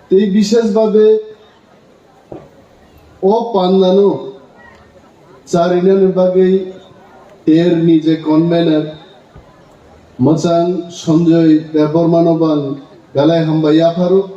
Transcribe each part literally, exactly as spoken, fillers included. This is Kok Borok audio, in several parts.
Tei bishes babe o pandano charinani bagwi terni je convener mwchang Sanjoy Debbarmano bo ang belai hambai yapharo.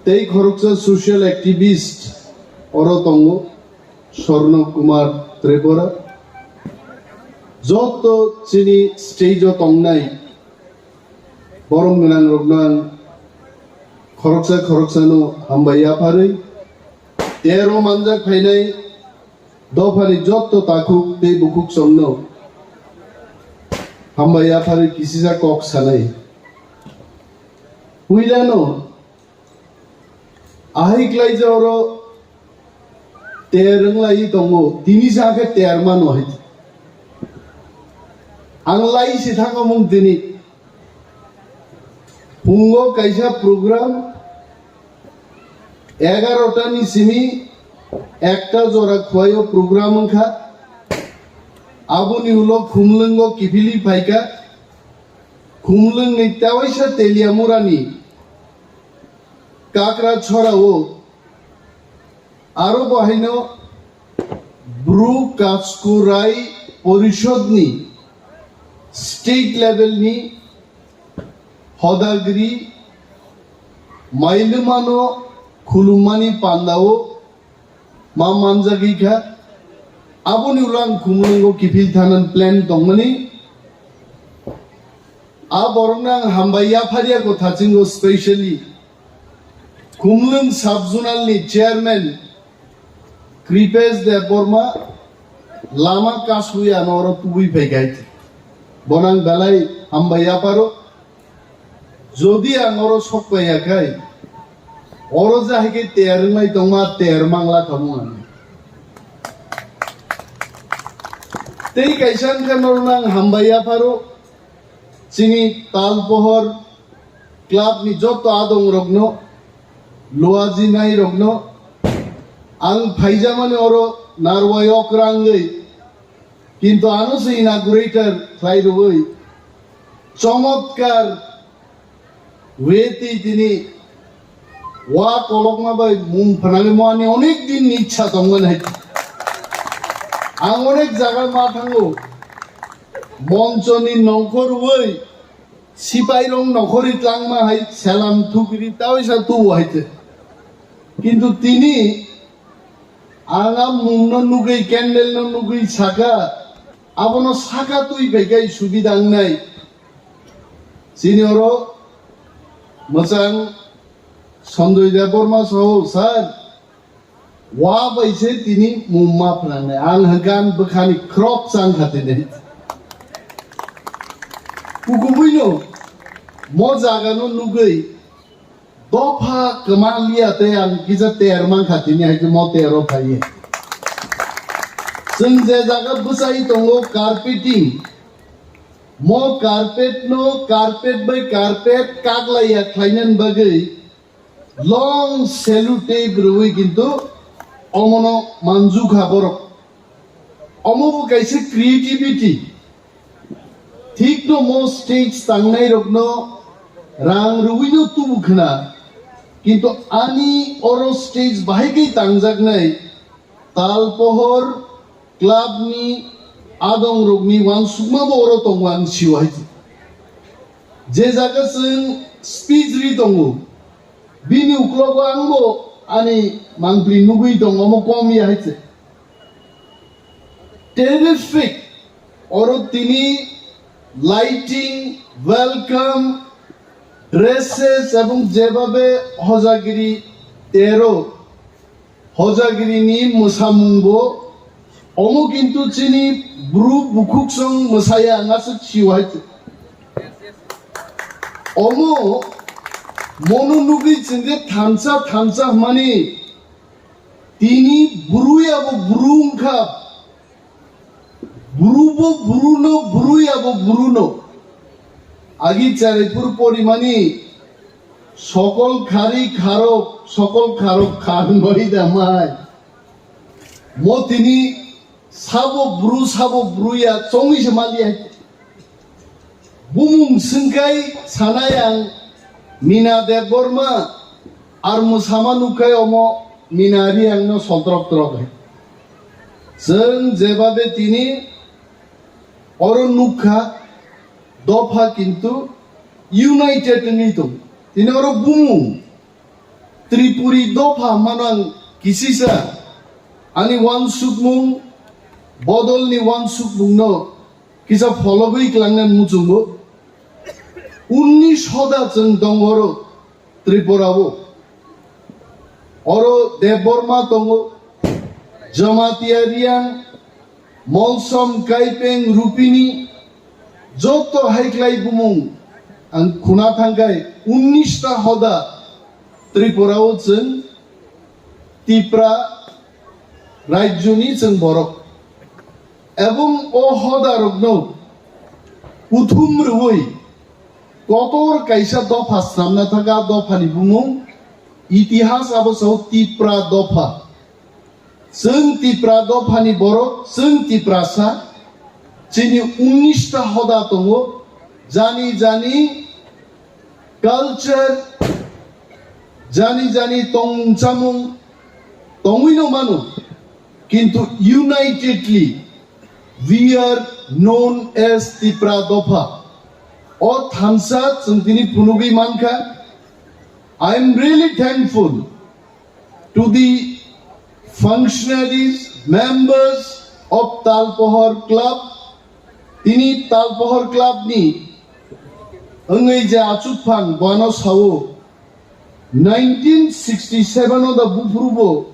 Tei khoroksa social activist oro tongo Swarno Kumar Tripura. Joto chini stage o tongnai borom gwnang rokno ang khoroksa khoroksano hambai yapharwi, tero manjak phainai dophani jotto takhuk tei bukhuk songno hambai yapharwi kisisa kok sanai. Puilano ahai klaijak oro ter wng lai tongo, tini sa khe ter mano hai. Ang lai se thango mung tini. Phungo kaisa program, egarota ni simi ekta jora khuaio program wngkha. Aboni ulo khumlwngo kiphilwi phaikha. Khumlwngni tewaisa Teliamurani Kakra chorao aro bo haino Bru Kasku Rai Porishodni state level ni hodagri mailwmano khulummani pandao ma manjagwi kha. Aboni ulo ang khumlwngo kiphil thanan plan tongmani. A borokno ang hambai yapharya kotha chingo, specially Khumlwng sub-zonal ni chairman Kripesh Debbarma lama kasui ano oro tubui phai gai. Bono ang belai hambai yapharo. Jodi ang oro sok paiya khai, oro jahai khe ter wngnai tongma ter mangla khamung ang. Tei kaisa wngkha norokno ang hambai yapharo. Chini Talpohor club ni joto adong rokno, luaji nai rokno, ang phaijamani oro narwai okrangwi, kintu ano se inaugurator khlai rwui chomotkar weti tini wa kolokma bai mung phnangwi mo ani onek din ni ichha tongmani hai. Ang onek jaga ma thango, monchoni nongkhor rwui sipai rok nokhori tlangma hai selam thukri tawi sa tubu hai te. Kintu tini ang a mungno nugui, candle no nugui saka, abono saka twi bai kai subida wngnai. Chini oro mwchang Sanjoy Debbarma saho, sir, wa bai se tini mung ma phnangnai. Ang hwnkha ani bwkhani khrok chang kha tini. Kukubuino mo jaga no nugui dopha kwma liya tei ang kisa ter mankha tini hai khe mo tero phaiye. Chwng je jaga bwchai tongo carpeting, mo carpet no carpet bai carpet kaglaiya khlainani bagwi long sellotape rwui kintu omono manjukha borok. Omo bo kaisa creativity. Thik no mo stage tangnai rokno rang rwui no tubu khna, kintu ani oro stage bahai khe tangjaknai Talpohor club ni adong rokni wansukma bo oro tongo ang sio hai. Je jaga chwng speech ri tongo, bini uklogo ang bo ani mangpli nugui tongo, omo kom ya hai se. Terrific! Oro tini lighting, welcome, dresses ebong jebabe hojagiri tero, hojagiri ni mwsamung bo omo kintu chini bru bukhuk song mwsaya ngasuk siwai. Omo mono nugui chingde thansa thansa hmani tini bru ya bo bru wngkha. Bru bo bru no, bru ya bo bru no. Agi Charaipur porimani sokol khari kharok, sokol kharok khar noi da mai. Mo tini sabo bru, sabo bru ya chongwi se mali hai. Bumung sengkai sanai ang Mina Debbarma, Ar mwsama nukha omo Mina Reang no soltrok trok hai. Chwng jebabe tini oro nukha dopha kintu united wngwi tong. Tini oro bumung Tripuri dopha manang kisisa ani wansukmung bodolni wansukmungno kisa phologwi klangnani muchungo. Unnish hoda chwng tong oro Tripura o. Oro Debbarma tongo, Jamatia Reang, Molsom, Kaipeng, Rupini, joto haiklai bumung ang khuna thangkhai unnish ta hoda Tripura o chwng Tipra rajyoni chwng borok. Ebong o hoda rokno kuthum rwui kotor kaisa dopha swnamna thangkha, dophani bumung itihas abo sao Tipra dopha. Chwng Tipra dophani borok, chwng Tiprasa, chini unnish ta hoda tongo, jani jani culture, jani jani tongmung chamung tongwino mano, kintu unitedly we are known as Tipra dopha. O thansa chwng tini phunugwi mankha. I am really thankful to the functionaries, members of Talpohor Club. Tini Talpohor Club ni wngwi je achukphang bono sao, nineteen sixty seven o da buphurubo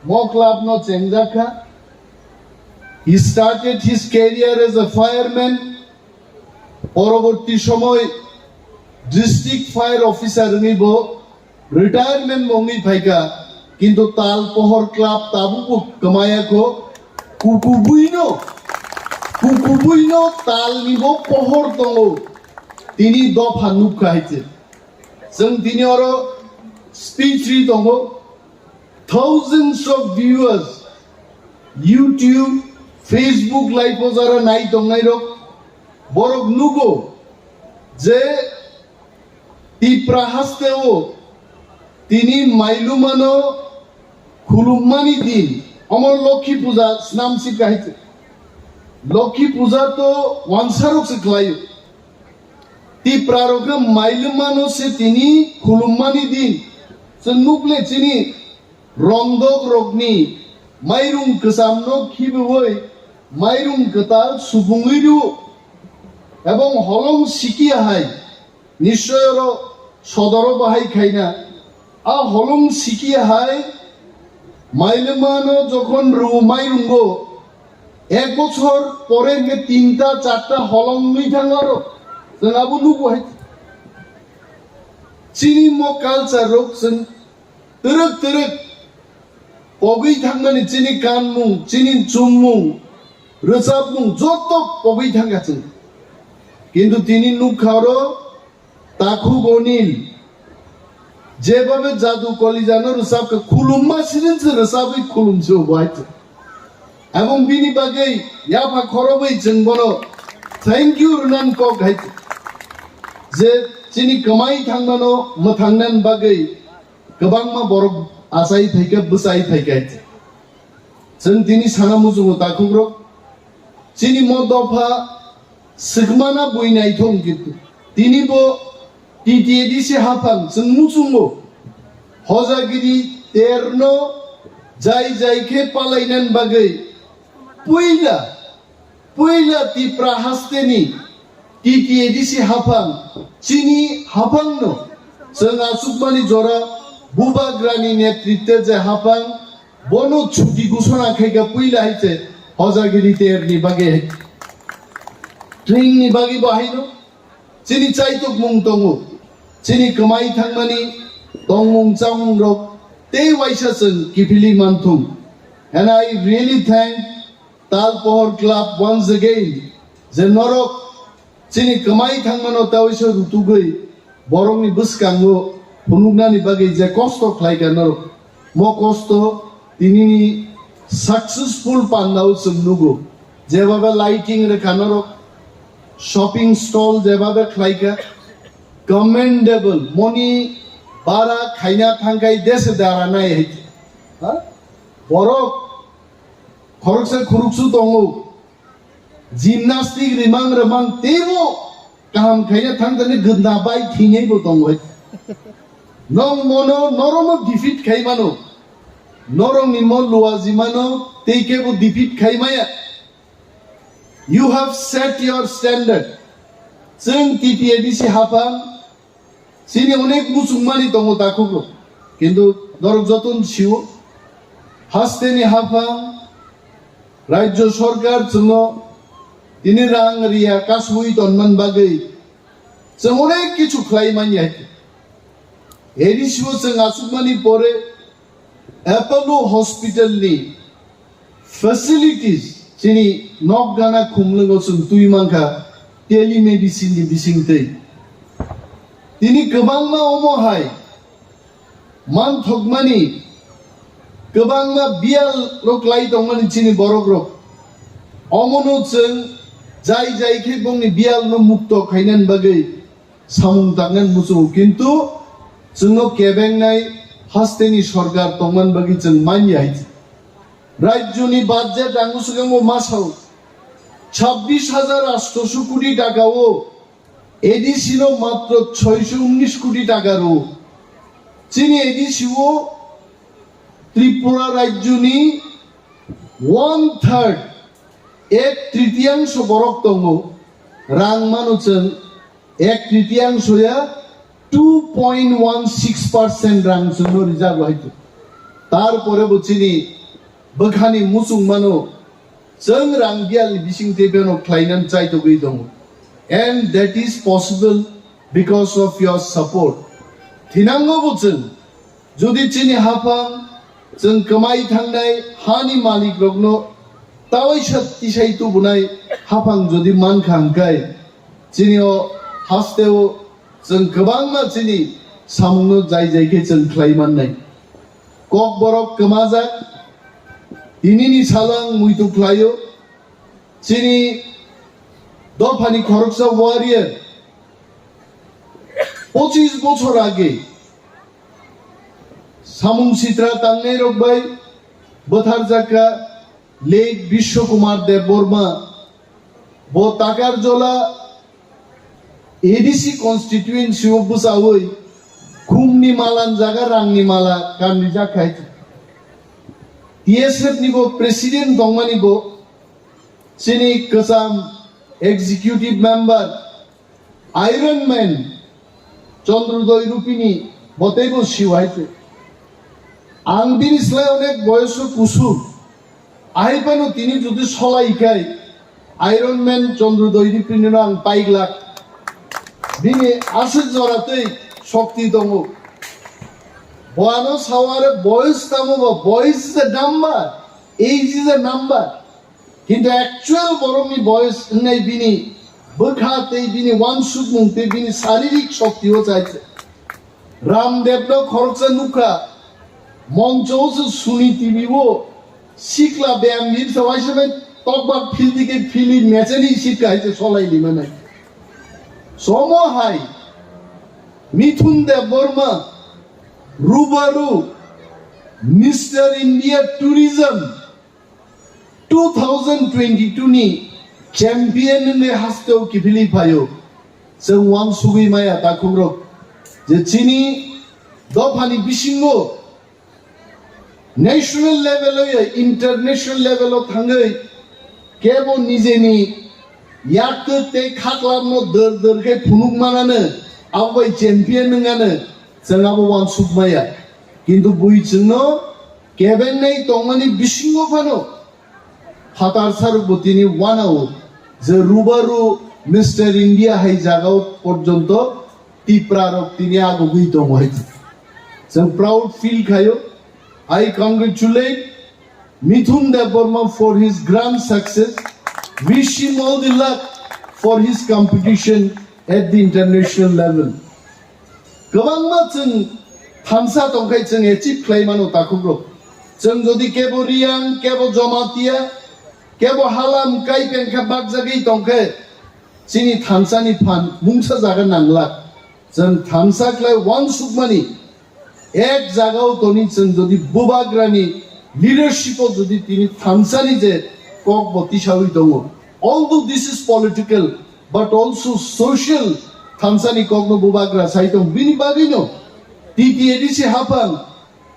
mo club no chengjakha. He started his career as a fireman. Poroborti somoy district fire officer wngwi bo retirement bo wngwi phaikha, kintu Talpohor Club tabukbo kwmaya kho. Kukubuino, kukubuino Talni bo pohor tongo, tini dopha nukha hai se. Chwng tini oro speech ri tongo, thousands of viewers, YouTube, Facebook live o jara nai tongnai rok, borok nugo je Tipra haste o tini mailumano khulummani din, omo Lokhi Puja snam si kahai se. Lokhi Puja to wansarok se khlaio. Tipra rok khe mailumano se tini khulummani din. Chwng nukle chini rongdok rokni mairung kwchamno khibiwi mairung kwtal supungwi rw, ebong holong sikiya hai. Nischoi oro sodoro bahai khaina. A holong sikiya hai mailumano jokhon rw mairungo, ek bochor pore hwnkhe tinta charta holong nwi thang aro. Chwng abo nugo hai. Chini mo culture rok chwng twrwk twrwk pogwi thangmani, chini kanmung, chini chummung, rwchapmung joto pogwi thangkha chwng. Kintu tini nukha oro Takhuk Onil jebabe Jadu Kalijano rwchapkha, khulumma sirinse rwchabwi khulumse bo hai chwng. Ebong bini bagwi yapha khorobwi chwng bono thank you rwnan kok hai chwng. Je chini kwmai thangmano mwthangnan bagwi kwbangma borok achai phaikha, bwchai phaikha hai chwng. Chwng tini sana muchungo takhukrok. Chini mo dopha swkmana bui naithok kintu tini bo T T A D C haphang chwng muchungo Hojagiri terno jai jai khe palainani bagwi puila, puila Tipra hasteni T T A D C haphang, chini haphangno chwng achukmani jora Bubagrani netritwe je haphang, bono chuti gusona khaikha puila hai se Hojagiri terni bagwi hai. Tringni bagwi bo haino chini chaitokmung tongo, chini kwmai thangmani tongmung chamung rok tei waisa chwng kiphilwi manthung. And I really thank Talpohor Club once again, je norok chini kwmai thangmano tawiso rutugwi borokni bwskango phunuknani bagwi je kosto khlaikha norok, mo kosto tinini successful pandao chwng nugo. Jebabe lighting rwkha norok, shopping stall jebabe khlaikha, commendable, moni Bara khaina thangkai dese dara nai hai. Ha? Borok khoroksa khuruksu tongo. Gymnastic rimang rimang teibo kaham khaina thangtani gwnda bai thinai bo tongo hai. Nong mono noromo defeat khai mano. Norokni mo luaji mano tei kebo defeat khai maya. You have set your standard. Chwng T T A D C haphang chini onek muchungmani tongo takhukgo. Kintu norok joton sio hasteni haphang rajyo sorkar chwngno tini rang riya kasui tonman bagwi chwng onek kichu khlai manya hai. A D C o chwng achukmani pore Apollo Hospital ni facilities chini nok gana khumlwngo chwng twi mankha telemedicine ni bisingtwi. Tini kwbangma omo hai manthokmani kwbangma biyal rok lai tongmani chini borok rok. Omono chwng jai jai khe bongni biyal no mukto khainani bagwi samung tangnani muchungo, kintu chwngno kebengnai hasteni sorkar tongmani bagwi chwng manya hai. Rajyoni budget ang swkangbo masao chabbish hajar atshosho koti taka o A D C no matro soisho unnish koti taka rwo. Chini A D C o Tripura rajyoni one third, ek tritiyangsho borok tongo, rang mano chwng ek tritiyangsho ya two point one six percent rang chwngno rijak bo hai. Tarpore bo chini bwkhani muchung mano chwng rang biyal ni bising tei beno khlainani chaitogwi tongo. And that is possible because of your support. Thinango bo chwng jodi chini haphang chwng kwmai thangnai hani malik rokno tawaisa tisai tubunai haphang jodi mankha hwnkhe chini o hasteo chwng kwbangma chini samungno jai jai khe chwng khlai mannai. Kokborok kwmajak tinini salo ang muitu khlaio. Chini dophani khoroksa warrior pochis bochor age samung sitra tangnai rok bai bwtharjakha late Bishwa Kumar Debbarma. Bo Takarjola A D C constituency o bwchawi khumni mala ni jaga rangni mala kanrijak khai. T S F ni bo president tongmani bo chini kwcham executive member Iron Man Chandrodoi Rupini bo teibo siu hai se. Ang bini slai onek boyoso kusur. Ahai phano tini jodi solai khai Iron Man Chandrodoi Rupini no ang paiglak. Bini aswk jora tei shokti tongo. Bo ano sao are boyos tamo ba, boyos is a number, age is a number. Kintu actual borokni boyos wngnai bini bwkha tei bini uansukmung tei bini saririk shokti o chai se. Ramdev no khoroksa nukha, moncho o se Sony T V o sikla beyam lir sa waisa bai tokbak phil dike phili mechani sikha hai se solai lima nai. Somo hai Mithun Debbarma, Rubaru, Mister India Tourism, two thousand twenty-two ni champion wngwi hasteo kiphilwi phaio. Chwng uansugwi maya takhukrok je chini dophani bisingo national level o ya international level o thangwi kebo nijeni yaktwk tei khaklamno dor dor khe phunuk manano abo bai champion wngano chwng abo uansuk maya. Kintu bui chwngno kebengnai tongmani bisingo phano phatar sarukbo tini uanao je Rubaru Mister India hai jagao porjonto Tipra rok tini agugwi tongo hai. Chwng proud feel khaio. I congratulate Mithun Debbarma for his grand success. Wish him all the luck for his competition at the international level. Kwbangma chwng thansa tongkhai chwng achieve khlai mano takhukrok. Chwng jodi kebo Riyang, kebo Jamatia, kebo Halam kai pengkha bakjagwi tongkhe chini thansani phan mungsa jaga nanglak. Chwng thansa khlai uansukmani Ek jagao toni chwng jodi Bubagrani leadership o jodi tini thansani je kok bo tisawi tongo. Although this is political, but also social thansani kokno Bubagra sai tong. Bini bagwino T T A D C haphang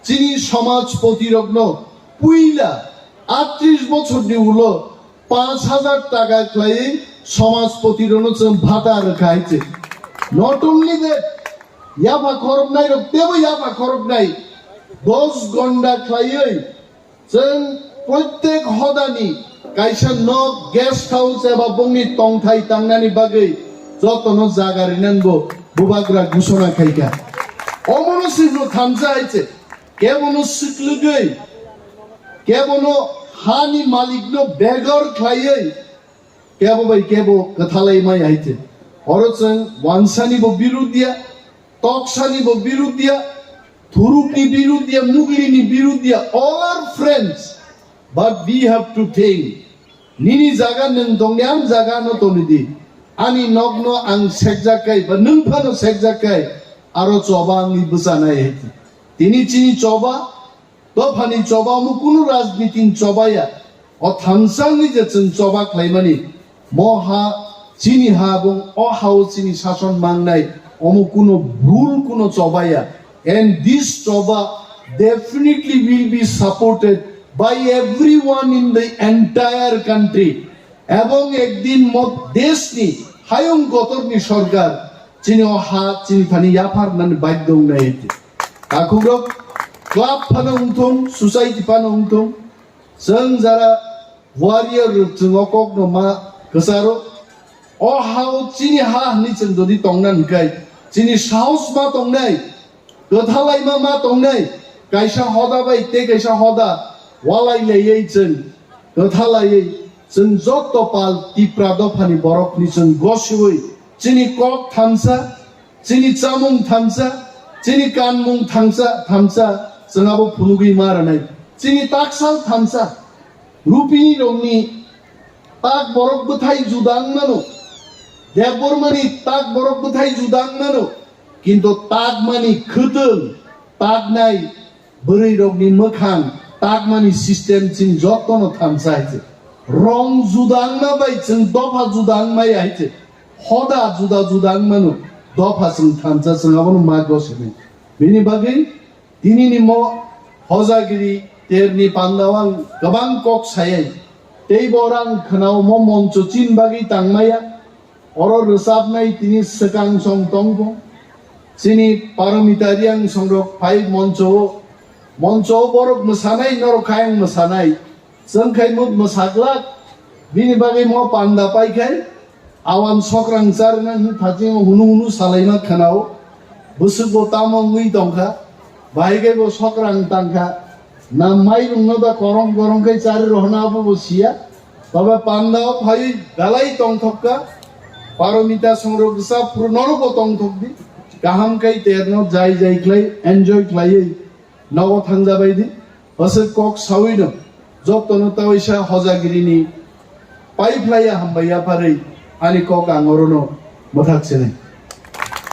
chini somajpoti rokno puila atris bochorni ulo panch hajar taka khlaiwi somajpoti rokno chwng bhata rwkha hai se. Not only that, yapha khoroknai rok tebo yapha khoroknai dos gonda khlaiwi chwng protek hodani kaisa nok, guest house eba bongni tongthai tangnani bagwi jotono jaga rinango Bubagra gusona khaikha. Omono sino thamsa hai se. Kebono swklwgwi, kebono hani malikno begor khlaiwi, kebo bai kebo kwthalai mai hai se. Oro chwng wansani bo birud ya, toksani bo birud ya, thurukni birud ya, muglini birud ya, all are friends. But we have to think, nini jaga nwng tongni ang jaga no toni di. Ani nokno ang sekjak kai, ba nwng phano sekjak kai, aro choba angni bwchanai hai se. Tini chini choba, dophani choba omo kunu rajniti ni choba ya. O thamsangni je chwng choba khlaimani, mo ha chini ha bung o ha o chini sason mangnai, omo kuno bhul kuno choba ya. And this choba definitely will be supported by everyone in the entire country. Ebong ekdin mo deshni hayung gotorni sorkar chini o ha chini thani yapharnani badhyo wngnai. Takhukrok club phano wngthung, society phano wngthung, chwng jara warrior rok chwng o kokno ma kwcharo. O ha o chini ha hwnwi chwng jodi tongna hwnkhe chini sahos ma tongnai, kwthalaima ma tongnai, kaisa hoda bai tei kaisa hoda walai laiwi chwng kwthalaiwi chwng jotto pal Tipra dophani borokni chwng gosiwi chini kok thamsa, chini chamung thamsa, chini kanmung thamsa, thamsa chwng abo phunugwi ma rwnai. Chini taksal thamsa, rupini rokni tak borok bwthai juda wng mano, Debbarmani tak borok bwthai juda wng mano, kintu takmani khwtwng, taknai bwrwi rokni mwkhang, takmani system chini jotono thamsa hai se. Rong juda wngma bai chwng dopha juda wngmaya hai se. Hoda juda juda wngmano dopha chwng thamsa chwng abono ma gosinai. Bini bagwi tinini mo Hojagiri terni pandao ang kwbang kok sayai. Tei bo rang khwnao mo moncho chin bagwi tangmaya. Oro rwchapnai tini swkang song tongbo. Chini Paromita Reang songrok phai moncho o. Moncho o borok mwsanai, norok khe ang mwsanai. Chwng khai mut mwsaklak. Bini bagwi mo panda pai khai. Awan sokrang charna hwn thaching hunu hunu salaima khwnao. Bwswk bo tamo wngwi tongkha. Bahai khai bo sokrang tangkha. Na mairungno da korong korong khai chari rohna abo bo siya. Tobe pandao phaiwi belai tongthokka. Paromita songrok rwchap phuru norokbo tongthokdi. Kaham khai terno jai jai khlai enjoy khlaiwi nogo thangjabaidi. Bwswk kok sawino jotono tawaisa Hojagirini paiphlaiya hambai yapharwi ani kok ang orono mwthak sinai.